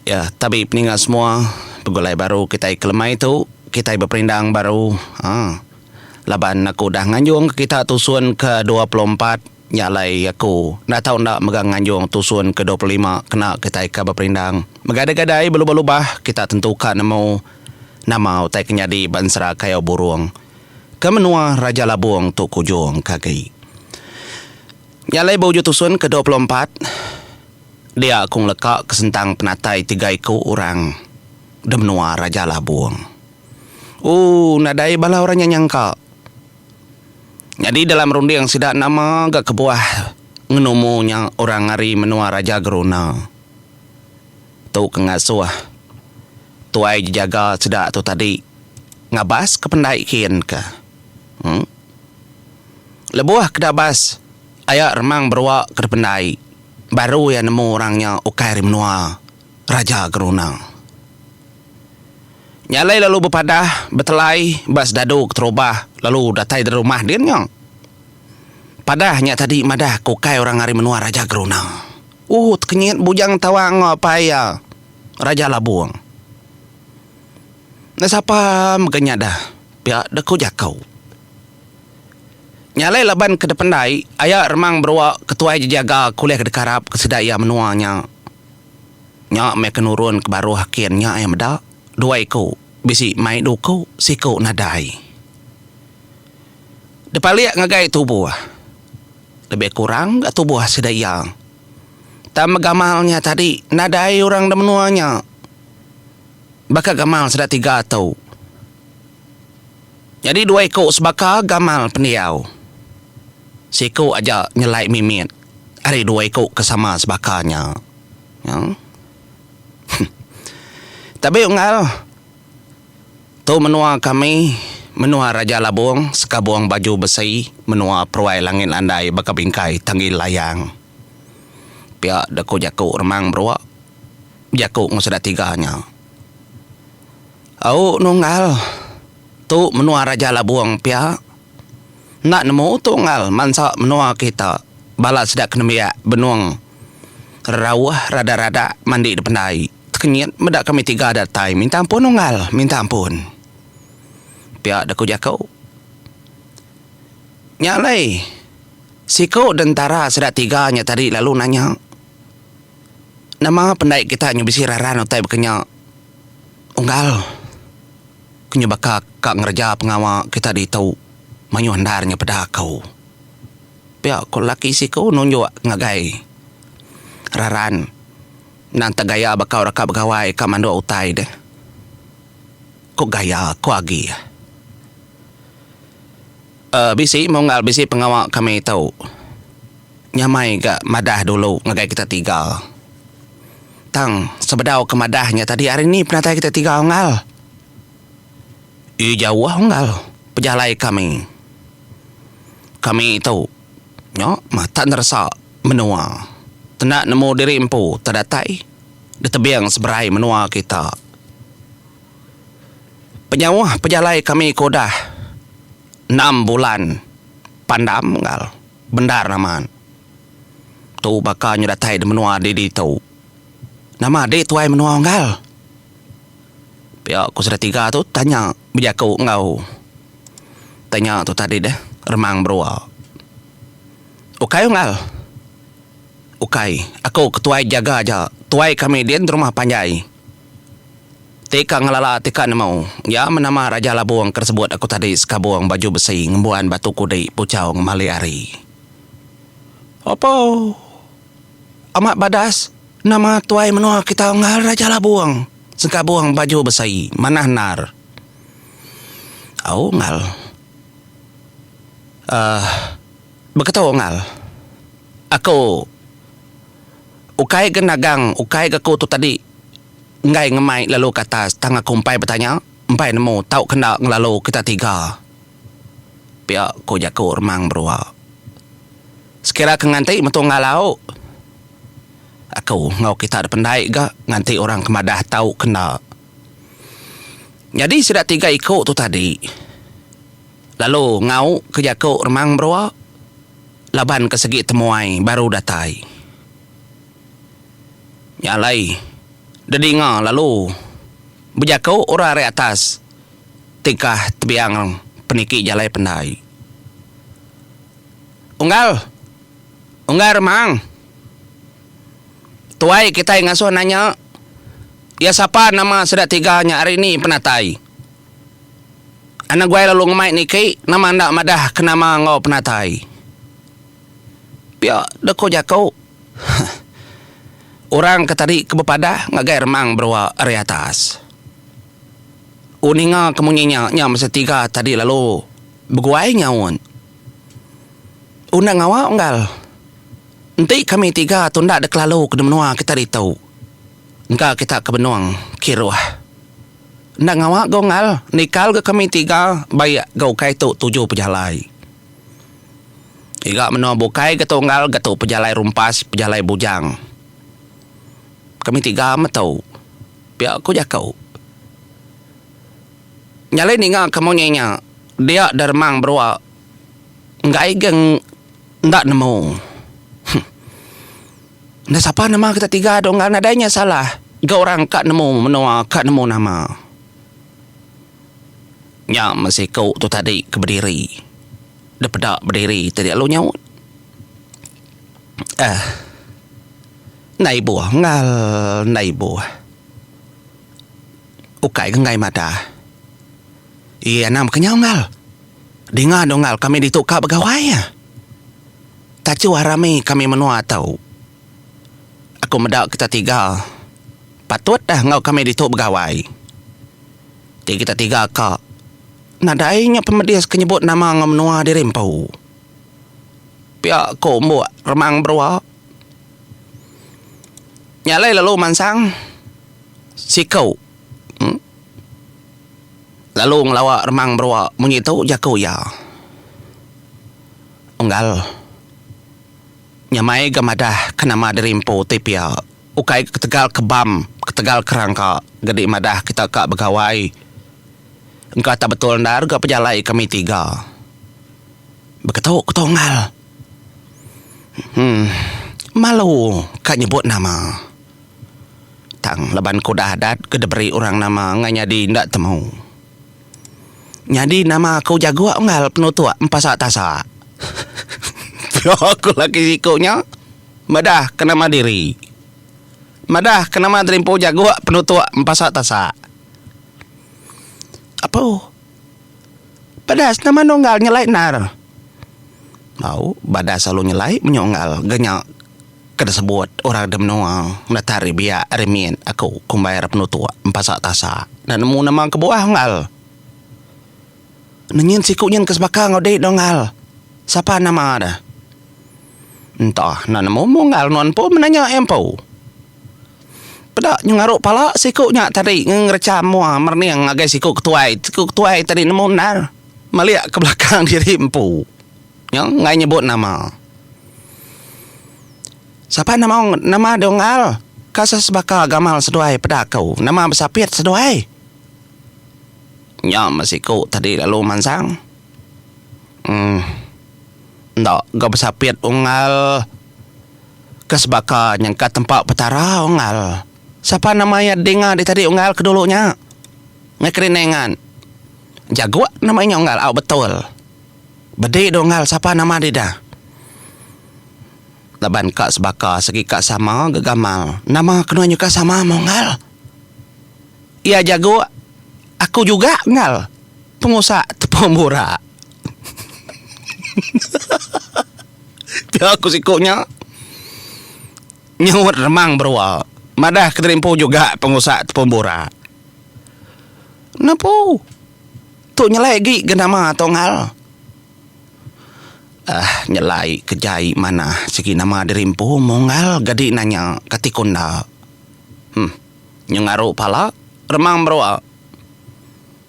Ya, tabi peninga semua begulai baru kitai ke lemai tu, kitai beperindang baru aa laban aku udah nganjung ke kita tusun ke 24 nya alai aku enda tau enda mega nganjung tusun ke 25 kena kitai ke beperindang. Megadai-gadai belubah-lubah kita tentu ka nemu nama utai ke nyadi ba ensera kayau burung ke menua Raja Labung tu kujung ke agi. Nya alai ba ujung tusun ke 24. Dia aku ngeleka ke sentang penatai tiga iku orang da menua Raja Labung. Ooh nadai bala orang nya nyangka. Nyadi dalam runding sida nama ga kebuah ngenumu nya orang ari menua Raja Geruna. Tu ke ngasuh tuai jejaga sida tu tadi ngabas ke pendai kin ke. Em. Lebuh ke dabas aya remang berua ke dependai. Baru iya nemu orang nya ukai ari menua Raja Geruna. Nya alai lalu bepadah betelai ba sedadu keterubah lalu datai dari rumah din nya. Padah nya tadi madah ke ukai orang ari menua Raja Geruna. Ooh tekenyit Bujang Tawang enggau apai iya Raja Labung. Enda sapa mega nya dah pia deh ku jaku. Nya alai laban ke dependai, aya remang berua ke tuai jejaga ke ulih dekarap ke sida iya menua nya. Nya meh ke nurun ke baruh kin nya iya meda, dua iku bisi mai duku, siku nadai. Depalik ngagai tubuh. Lebih kurang ga tubuh sida iya. Tang megamal nya tadi nadai orang da menua nya. Baka gamal sida tiga tu. Nyadi dua iku sebaka gamal pendiau. Siku aja nyelai mimit ari dua iku ke sama sebaka nya. Tabi unggal, tu menua kami, menua Raja Labung, Sekabung Baju Besi, menua Peruai Langit Landai baka bingkai Tanggi Layang. Pia deh ku jaku Remang Berua, jaku enggau sida tiga nya. Au nunggal tu menua Raja Labung pia. Enda nemu tu unggal mansa menua kita bala sida ke nembiak benung rerauh rada-rada mandi dependai tekenyit meda kami tiga datai minta ampun unggal minta ampun. Pia deh ku jaku. Nya alai siku dentara sida tiga nya tadi lalu nanya nama pendai kita nyu bisi raran utai baka nya. Unggal, ke nyu baka ka ngereja pengawa kita ditu mayuh endar nya peda aku. Pia ku lelaki siku nunjuk ngagai Raran endang tak gaya baka orang ka begawai ka manduk utai deh. Ku gaya ku agi. Uhh bisi meh unggal bisi pengawa kami tu. Nyamai ga madah dulu ngagai kita tiga. Tang, sebedau ke madah nya tadi hari ni penatai kita tiga unggal. Ii jauh unggal pejalai kami. Kami tu nya mah tak neresa menua. Tenda nemu diri empu te datai di tebing seberai menua kita. Penyauh pejalai kami ke udah enam bulan pandam unggal bendar amat. Tu baka nyu datai di menua di ditu. Nama adi tuai menua unggal? Pia ku sida tiga tu tanya bejaku enggau tanya tu tadi deh remang berua. Ukai unggal. Ukai, aku ke tuai jaga aja. Tuai kami din rumah panjai. Ti ka ngelala ti ka nemu. Iya menama Raja Labung ke disebut aku tadi sekabung baju besi ngembuan batu kudi puchau ngemali hari. Opo. Amat badas nama tuai menua kita unggal Raja Labung sengkabung baju besi manah endar. Au unggal. Uhh beketu unggal. Aku ukai ga nagang ukai ga aku tu tadi enggai ngemai lalu ke atas tang aku empai betanya empai nemu tau ke enda ngelalu kita tiga. Pia ku jaku Remang Berua. Sekira ke nganti metung ngalau aku enggau kita da pendai ga nganti orang ke madah tau ke enda. Nyadi sida tiga iku tu tadi lalu ngau ke jaku Remang Berua laban ke segi temuai baru datai. Nya alai. Dedinga lalu bejaku orang ari atas tingkah tebiang peniki jalai pendai. Unggal! Unggal remang! Tuai kitai ngasuh nanya iya sapa nama sida tiga nya ari ni penatai. Anak guai lalu ngemai niki nama enda madah ke nama enggau penatai. Pia deh ko jaku. Orang ke tadi ke bepadah ngagai remang berua ari atas. U ninga ke munyi nya, nya mesti tiga tadi lalu beguai nyaut. U enda ngawa unggal. Enti kami tiga tu enda dikelalu ke menua kita ditu. Engka kita ke benung kiruh. Enda ngawa ga unggal, nikal ga kami tiga baik ga ukai tu tuju pejalai. Iga menua bukai ga tu unggal ga tu pejalai rumpas pejalai bujang. Kami tiga metu. Pia ku jaku. Nya alai ninga ke munyi nya dia deremang berua enggai ga Enda nemu. Huh. Enda sapa nama kita tiga tu enggau nadai nya salah ga orang ka nemu menua ka nemu nama. Nya meh siku tu tadi ke bediri. Dep peda bediri tadi lalu nyaut. Eh. Enda ibuh enggau enda ibuh. Ukai ga enggai madah. Iya anang bekenyau enggau. Dinga dunggal kami ditu ka begawai iya. Tachuh rami kami menua tu. Aku meda kita tiga patut dah enggau kami ditu begawai. Ti kita tiga ka nadai nya pemedis ke nyebut nama enggau menua diri empu. Pia ku Mbuk Remang Berua. Nya alai lalu mansang siku. Lalu ngelawa remang berua munyi tu jaku iya. Unggal. Nyamai ga madah ke nama diri empu ti pia. Ukai ketegal kebam, ketegal kerangka gedi madah kita ka begawai. Engka tak betul endar ga pejalai kami tiga. Beketu ke tu unggal. Uhh. Malu ka nyebut nama. Tang laban ke udah adat ke diberi orang nama enggai nyadi enda temu. Nyadi nama aku jaguk unggal penutuk empasa tasa. Pia ku laki siku nya madah ke nama diri. Madah ke nama diri empu jaguk penutuk empasa tasa. Apu. Badas nama enda unggal nyelai endar. Au badas lalu nyelai menya unggal ga nya. Ke disebut orang da menua datai ari biak ari mit aku kumbai ra penutuk empasa tasa enda nemu nama kebuah unggal. Nenyin siku nyin ke sebaka enggau dik deh unggal. Sapa nama deh. Entah enda nemu meh unggal nuan empu menanya iya empu. Peda nyengaru pala siku nya tadi ngerecham mua merening ngagai siku ketuai. Siku ketuai tadi nemu endar malik ke belakang diri empu. Nya enggai nyebut nama. Sapa nama nama dunggal ka sesebaka gamal seduai peda aku nama besapit seduai. Nya meh siku tadi lalu mansang. Uhh enda ga besapit unggal ke sebaka nyengka tempa petara unggal. Sapa nama iya dinga di tadi unggal ke dulu nya. Ngai kerinengan. Jaguk nama inya unggal au betul. Bedi dunggal sapa nama dida. Laban ka sebaka segi ka sama ga gamal nama kenu nyuka sama munggal. Iya jago aku juga ngal pengusa tepung burak. Pia ku siku nya nyuut remang berua madah kediri empu juga pengusa tepung burak. Nepu. Tu nyelai agi ga nama tu ngal. Aah nyelai ke jai manah sigi nama diri empu munggal ga di nanya kati ku enda. Huh nyengaru pala remang berua.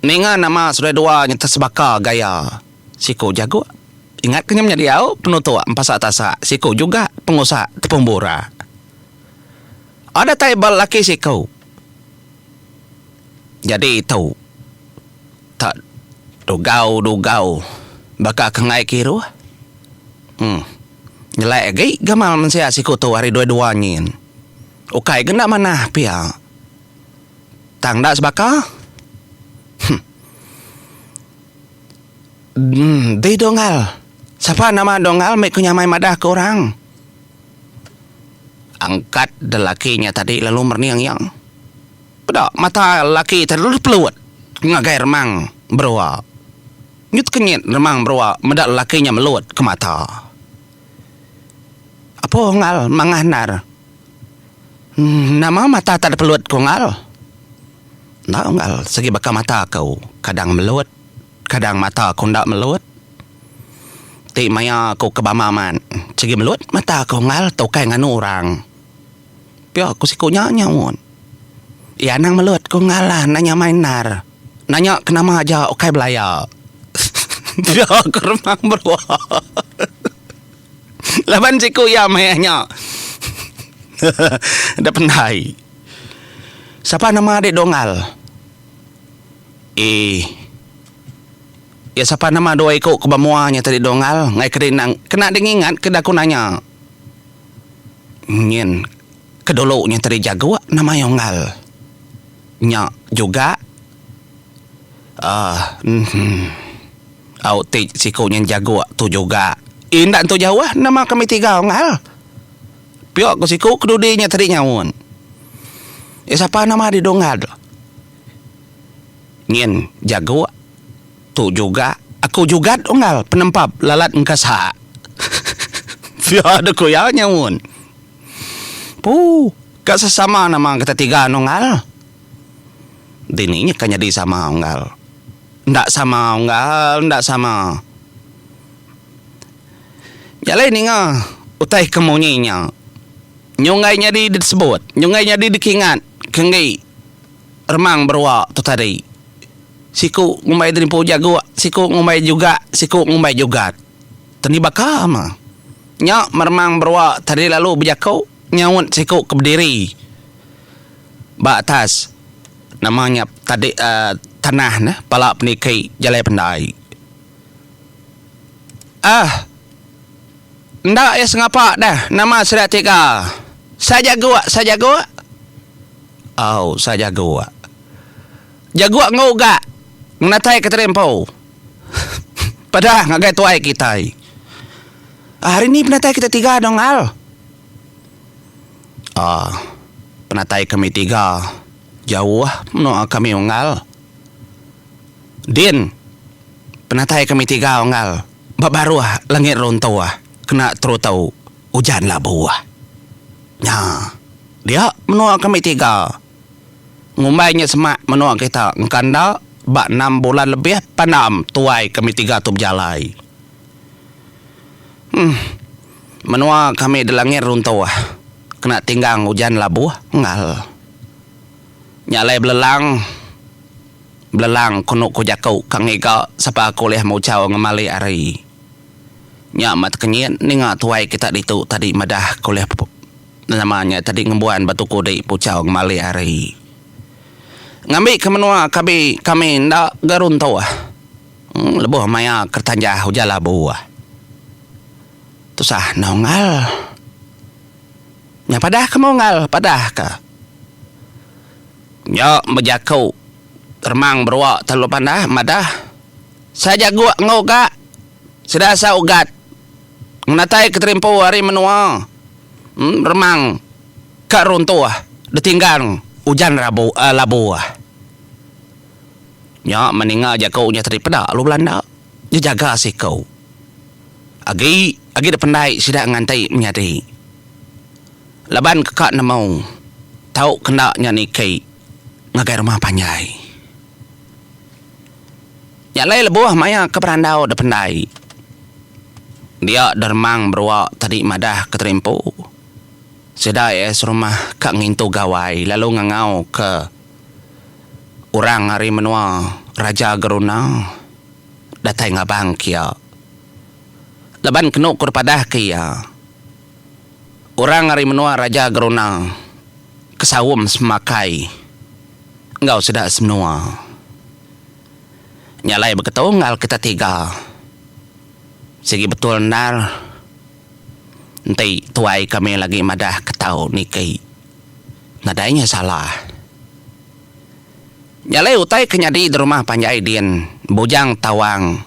Ninga nama seduai dua nya tesebaka gaya siku jagu ingat ke nya menyadi au penutuk empasa tasa siku juga pengusa tepung burak. Ada tai ba laki siku. Nyadi tu tak dugau-dugau baka ke enggai kiruh. Em nyelai agi gamal mensia siku tu ari dua-dua nyin. Ukai ga enda manah pia. Tang enda sebaka. Huh. Dih Donggal. Sapa nama Donggal meh ku nyamai madah ke orang. Angkat lelaki nya tadi lalu merening iya. Peda mata lelaki tadi lalu pelut ngagai remang berua. Nyu tekenyit remang berua meda lelaki nya melut ke mata. Apo ngal mangah endar. Nama mata tak pelut ku ngal. Enda ngal sigi baka mata aku kadang melut kadang mata aku enda melut. Ti maya aku ke bama amat sigi melut mata aku ngal taukai nganu orang. Pia ku siku nya nyaut. Iya anang melut ku ngalah enda nyamai endar. Nanya ke nama aja ukai belaya. Pia ku Remang Berua. Laban siku iya meh nya. Enda pandai. Sapa nama adik Dongal? Eeh. Iya sapa nama dua iku ke ba mua nya tadi Dongal ngaika dek nang kena dek ngingat ke aku nanya. Nyin ke dulu nya tadi jago nama iya unggal. Nya juga uhh au ti siku nyin jago tu juga. Enda entu jauh nama kami tiga unggal. Pia ku siku ke dudi nya tadi nyaut. Iya sapa nama dih unggal tu. Nyin jago tu juga aku jugat unggal penempap lalat engkasa. Pia deh ku iya nyaut. Puu ka sesama nama kita tiga anu unggal. Dini nya ka nyadi sama unggal. Enda sama unggal enda sama. Jalai ninga utai ke munyi nya. Nyunggai nyadi disebut nyunggai nyadi dikingat ke enggi. Remang berua tu tadi. Siku ngumbai diri empu jagu, siku ngumbai juga, siku ngumbai jugat. Teni baka mah. Nya meremang berua tadi lalu bejaku nyaut siku ke bediri ba atas nama nya tadi uhh tanah ne pala peniki jalai pendai. Uhh enda iya sengapa deh nama sida tiga. Sa jagu sa jagu. Au sa jagu. Jagu enggau uga ngenatai ke tadi empu. Padah ngagai tuai kitai. Hari ni penatai kita tiga dong al. Aaa penatai kami tiga jauh menua kami unggal. Din penatai kami tiga unggal ba baruh langit runtuh kena terutu ujan labuh. Nya. Dia menua kami tiga. Ngumbai nya semak menua kita engka enda ba enam bulan lebih pandam tuai kami tiga tu bejalai. Huh. Menua kami di langit runtuh kena tinggang ujan labuh enggau. Nya alai belelang belelang ku nu ku jaku ka ngiga sapa ke ulih muchau ngemali hari. Nya meh tekenyit ninga tuai kita ditu tadi madah ke ulih Nama nya tadi ngembuan batu kudi puchau ngemali hari. Ngambi ke menua kabi kami enda ga runtuh lebuh maya keretanjah ujan labuh. Tusah enda unggal. Nya padah ke munggal padah ka. Nya bejaku remang berua telalu pandah madah sa jagu enggau ga sida sa ugat. Ngenatai ke terimpu ari menua remang ka runtuh ditinggang ujan rabu labuh. Nya meninga jaku nya tadi peda lu belanda jejaga siku. Agi agi dependai sida nganti menyadi. Laban ke ka nemu tau kenda nya niki ngagai rumah panjai. Nya alai lebuh maya ke berandau dependai. Dia deremang berua tadi madah ke terimpu. Sida iya serumah ka ngintu gawai lalu ngangau ke orang ari menua Raja Geruna datai ngabang ke iya. Laban kenu ku dipadah ke iya, orang ari menua Raja Geruna ke saum semakai enggau sida semenua. Nya alai beketu enggau kita tiga. Sigi betul endar enti tuai kami lagi madah ke tau niki. Nadai nya salah. Nya alai utai ke nyadi di rumah panjai din Bujang Tawang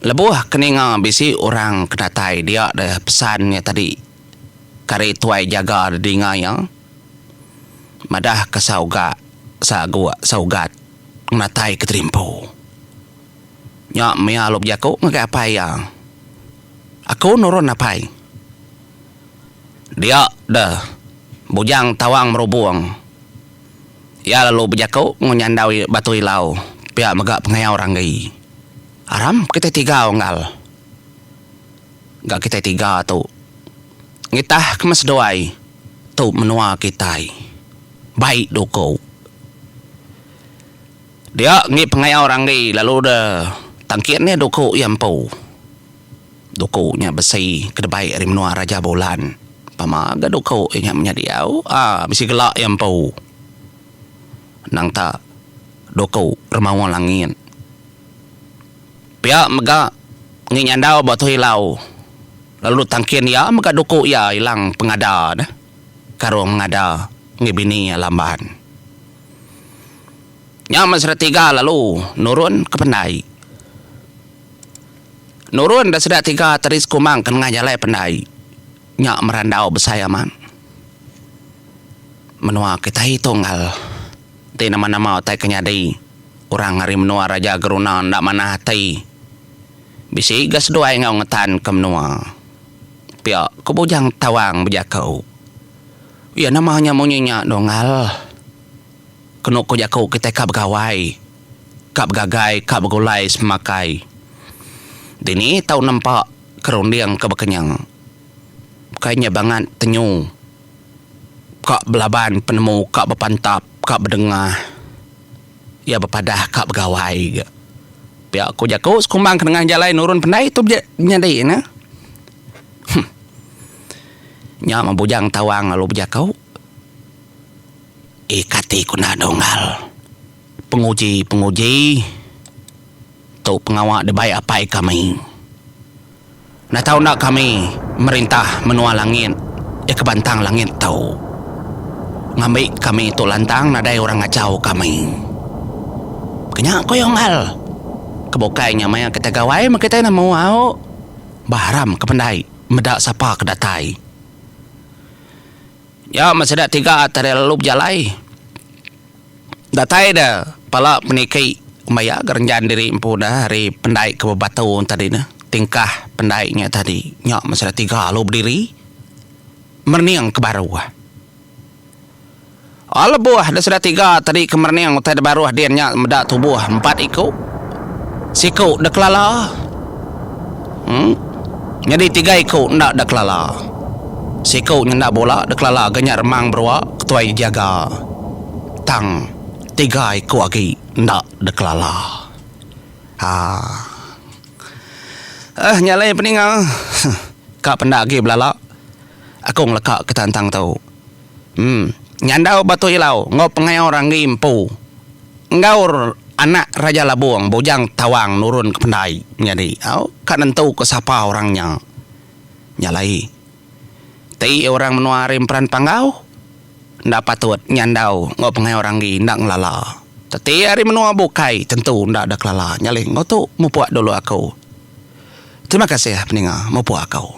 lebuh ke ninga bisi orang ke datai dia deh pesan iya tadi kari tuai jaga didinga iya madah ke Sauga Sagu Saugat ngenatai ke terimpu. Nya mia lalu bejaku ngagai apai iya. Aku nurun apai. Dia deh Bujang Tawang Merubung. Iya lalu bejaku enggau nyandau Batu Ilau pia mega pengayau Ranggi. Aram kitai tiga unggal. Ga kitai tiga tu ngitah ke meh seduai tu menua kitai bai duku. Dia enggi pengayau Ranggi lalu deh tangkin iya duku iya empu. Duku nya besi ke dibai ari menua Raja Bulan. Pama ga duku iya nya menyadi au aaa bisi gela iya empu. Nang ta duku Remaung Langit. Pia mega ngi nyandau ba Tuhi Lau lalu tangkin iya mega duku iya ilang pengada neh karung mengada ngi bini iya Lamban. Nya meh sida tiga lalu nurun ke pendai. Nurun da sida tiga tadi sekumbang ke nengah jalai pendai nya merandau besai amat. Menua kitai tu enggau ti nama-nama utai ke nyadi orang ari menua Raja Geruna enda manah ati bisi ga seduai enggau ngetan ke menua. Pia ku Bujang Tawang bejaku. Iya nama nya munyi nya donggal. Kenu ku jaku kitai ka begawai, ka begagai, ka begulai semakai. Dini tau nempa ke runding ke baka nya. Bukai nya bangat tenyu ka belaban penemu ka bepantap ka bedengah iya bepadah ka begawai ga. Pia ku jaku sekumbang ke nengah jalai nurun pendai tu nyadi ne. Huh. Nya meh Bujang Tawang lalu bejaku. Eh kati ku enda donggal. Penguji penguji tu pengawa dibai apai kami. Enda tau enda kami merintah menua langit iya ke bantang langit tu. Ngambi kami tu lantang nadai orang ngachau kami. Kenya ku iya unggal. Ke bukai nya maya kitai gawai meh kitai nemu au. Bah aram ke pendai meda sapa ke datai. Nya meh sida tiga tadi lalu bejalai. Datai da pala peniki maya ga renjan diri empu da ari pendai ke bebatu tadi ne tingkah pendai nya tadi. Nya meh sida tiga lalu bediri merening ke baruh. Aaa lebuh da sida tiga tadi ke merening utai da baruh din nya meda tubuh empat iku. Siku da kelala. Em nyadi tiga iku enda da kelala. Siku nya enda bula da kelala ga nya Remang Berua ketuai jaga. Tang tiga iku agi enda da kelala. Haa. Eh nya alai peninga ka penda agi belala aku ngeleka ke tantang tu. Em nyandau Batu Ilau enggau pengayau Ranggi empu. Enggau anak Raja Labung Bujang Tawang nurun ke pendai nyadi au ka nentu ke sapa orang nya. Nya alai ti orang menua ari Emperan Panggau enda patut nyandau enggau pengayau Ranggi enda ngelala. Teti ari menua bukai tentu enda da kelala. Nya alai enggau tu mupuk dulu aku. Terima kasih peninga mupuk aku.